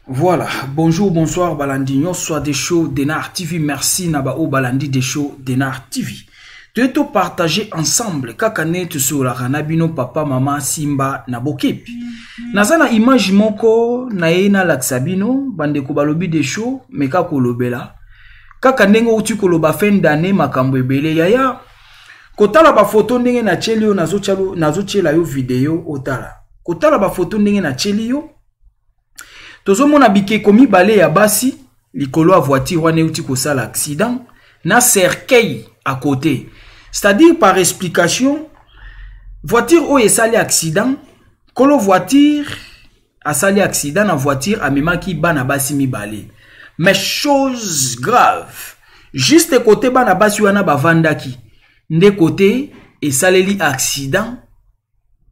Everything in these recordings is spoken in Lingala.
Voilà, bonjour, bonsoir, Balandi nyonso des show Denar TV. Merci na ba o Balandi des show Denar TV. Toye to partager ensemble kaka ne tosololaka na bino papa mama simba na bokebi. Naza na image moko na ye nalakisa bino bandeko balobi des show meka kolobela kaka ndenge outi koloba fin d'année makambo ebele yaya kotala bafoto ndenge natyeli yo nazotyela yo video otala kotala bafoto ndenge natyeli yo tozomona bikeko mibale ya basi likolo ya voiture wana euti kosala accident na cercueil à côté c'est-à-dire par explication voiture oyo esali accident kolo voiture asali accident na voiture amemaki bana basi mibale mais chose grave juste côté bana basi wana bavandaki nde côté esaleli accident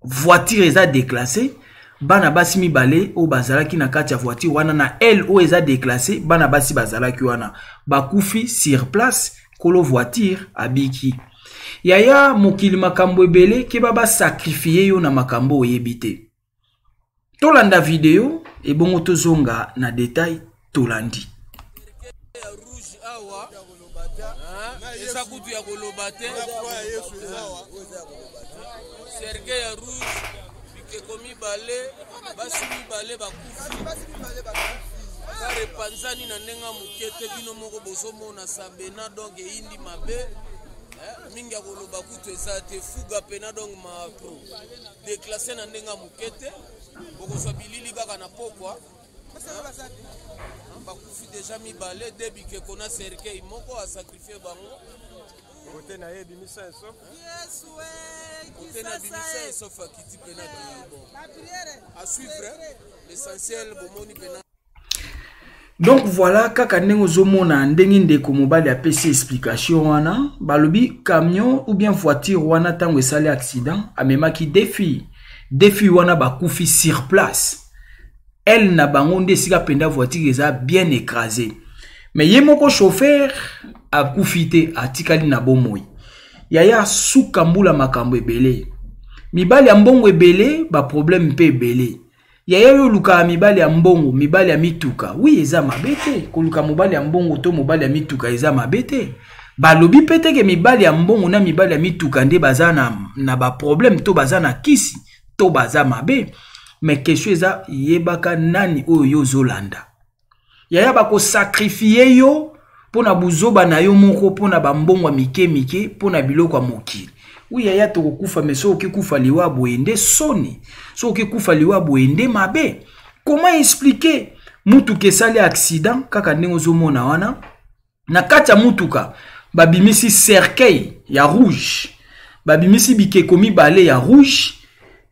voiture eza déclassé bana basi mibale oyo bazalaki na kati ya voiture wana na aile oyo eza déclassé bana basi bazalaki wana bakufi sur place kolo voiture abiki yaya mokili makambo ebele keba basakrifie yo na makambo oyebi te tolanda video ebongo tozonga na detail tolandi eza kutu ya koloba te cercueil ya rouge bikeko mibale basi mibale bakufi kare epanzani na ndenge ya moke te bino moko bozomona sabena donc eyindi mabe eh, mingi ya koloba kutu eza te fuga pena donc macro declasse na ndenge ya moke te bokozwa bilili kaka na pokwa bakufi deja mibale de bikeko na cercueil moko asakrifie bango kote na ye ebimisa esof kote na ebimisa esof akiti mpena bon à suivre l'essentiel bomoni mpena Donc voilà kaka ndenge ozomona ndenge ndeko mobali apesi explication wana balobi camion ou bien voiture wana ntango esali accident amemaki deux filles deux filles wana bakufi sur place aile na bango nde esika mpenza voiture eza bien écrasé mais ye moko chauffeur akufi te atikali na bomoi yaya suka mbula makambo ebele mibali ya mbongo ebele baproblème mpe ebele Yaya yo olukaka mibali ya mbongo, mibali ya mituka. Oui, eza mabe te. Koluka mobali ya mbongo to mobali ya mituka eza mabe te. Balobi pe te ke mibali ya mbongo na mibali ya mituka nde baza na, na ba problème to baza na kisi to baza mabe. Mais question eza yebaka nani oyo yo ozolanda. Yaya bako sacrifier yo mpo na buzoba na yo moko mpo na bambongo ya mike mike mpo na biloko ya mokili wi yaya tokokufa me soki okikufa liwa boye nde soni soki okikufa liwa boye nde mabe comment expliquer mutuka esali accident kaka ndenge ozomona wana na kati ya mutuka babimisi cercueil ya rouge babimisi bikeko mibale ya rouge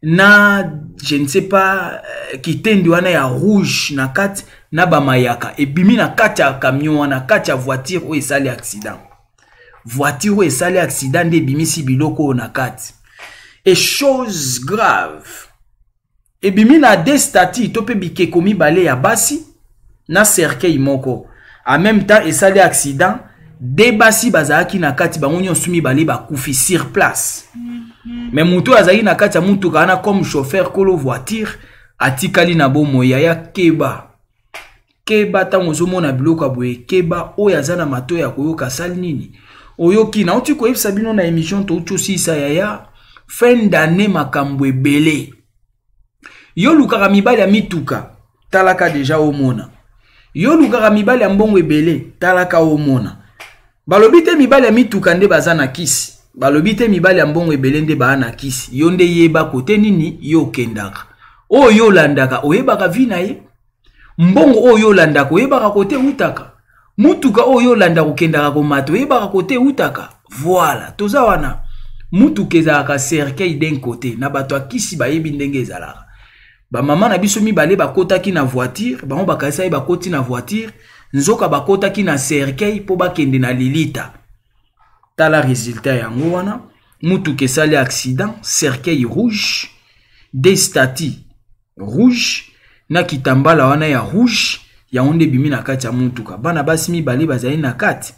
na je ne sais pas euh, kitendi wana ya rouge na kati na bamayaka ebimi na kati ya camion wana kati ya voiture oyo esali accident voiture oyo esali accident nde ebimisi biloko oyo na kati et chose grave Ebimi na deux statues to pe bikeko mibale ya basi na cercueil moko. En même temps esali accident, deux basi bazalaki na kati bango nyonso mibale bakufi sur place. Mais moto oyo azalaki na kati ya motuka wana comme chauffeur kolo voiture atikali na bomoi yaya keba. Keba ntango ozomona biloko ya boye keba oyo aza na matoi ya koyoka asali nini oyoki nauti koyebisa bino na émission touti osilisa yaya fin d'année makambo ebele yo olukaka mibali ya mituka talaka deja omona yo olukaka mibali ya mbongo ebele talaka omona balobi te mibali ya mituka nde baza na kisi balobi te mibali ya mbongo ebele nde baa na kisi yo nde yeba kote nini yo okendaka oyo yo olandaka oyebaka vi na ye mbongo oyo olandaka oyebaka kote eutaka mutuka oyo olandaka okendaka komata oyebaka kote eutaka voila toza wana mutuka ezalaka cercueil d'un côté na bato ya kisi bayebi ndenge ezalaka Bamama na biso mibale bakotaki na voiture, bango bakanisaki bakoti na voiture, nzoka bakotaki na cercueil mpo bakende na lilita. Tala resultat yango wana, mutuka esali accident, cercueil rouge, des statues rouge na kitambala wana ya rouge, yango nde ebimi na kati ya mutuka. Bana basi mibale bazali na kati,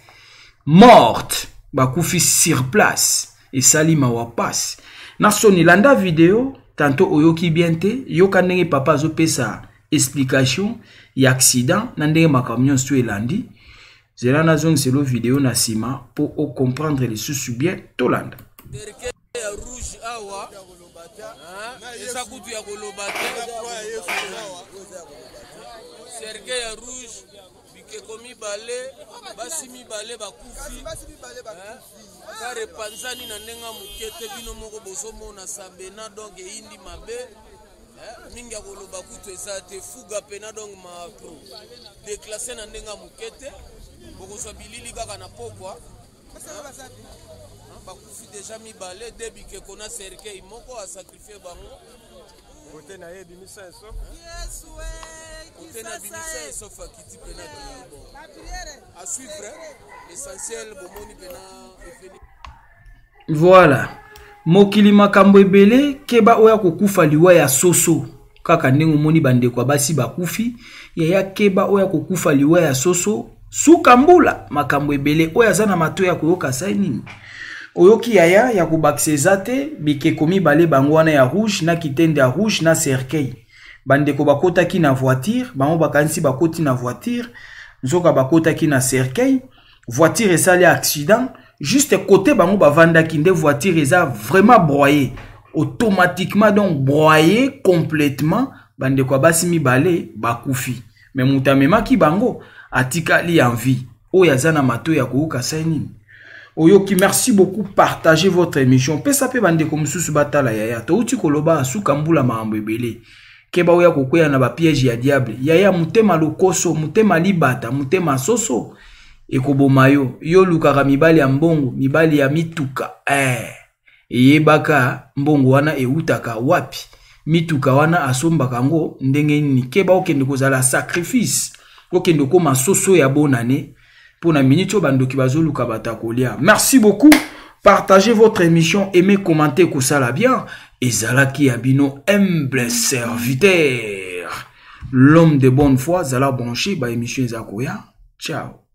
morte, bakufi sur place. Esali mawa pasi na soni. Landa video tanto oyoki bien te, yoka ndenge papa azopesa explication ya accident na ndenge makambo nyonso elandi. Zela nazongiselo video na nsima mpo ocomprendre lisusu bien. Tolanda. Ya rouge awa eza kutu ya koloba te, cercueil ya rouge, bikeko mibale, basi mibale bakufi, kare epanzani na ndenge ya moke te. Bino moko bozomona sabena, donc eyindi mabe mingi ya koloba kutu eza te. Fuga pena donc macro déclassé na ndenge ya moke te. Bokozwa bilili kaka na pokwa. Bakufi deja mibale, de bikeko na cercueil moko asacrifie bango. Kote na ye ebimisa esof, kote na bimisa esof, akiti pena. Bon, à suivre, l'essentiel bomoni pena efeni. Voilà, mokili makambo ebele. Keba oyo akokufa liwa ya soso, kaka ndenge omoni bandeko ya basi bakufi. Yaya, keba oyo akokufa liwa ya soso. Suka mbula, makambo ebele. Oyo aza na matoi ya koyoka, sai nini oyoki yaya? Ya kobakisa eza te. Bikeko mibale bango wana ya rouge na kitende ya rouge na cercueil. Bandeko bakotaki na voiture, bango bakanisi bakoti na voiture, nzoka bakotaki na cercueil. Voiture esali accident juste côté bango bavandaki nde voiture eza vraiment broyé automatiquement, donc broyé complètement. Bandeko ya basi mibale bakufi, mais moto amemaki bango atikali en vie. Oyo aza na matoi ya koyoka, sai nini oyoki? Merci beaucoup, partagez votre émission, pesa mpe bandeko mosusu batala. Yaya, touti koloba asuka mbula, makambo ebele. Keba oya kokwea na bapiège ya diable. Yaya, motema lokoso, motema libata, motema soso ekoboma yo. Yo olukaka mibali ya mbongo, mibali ya mituka, eh. Eyebaka mbongo wana eutaka wapi, mituka wana asombaka yango ndenge nini? Keba okende kozala sacrifice, okende okóma soso ya bonane mpo na miniti oyo bandoki bazoluka bato ya kolia. Merci beaucoup, partagez votre émission, aimez, commentez, kosala bien. Ezalaki ya bino humble serviteur, l'homme de bonne foi. Zala branché, baémission eza koya. Ciao.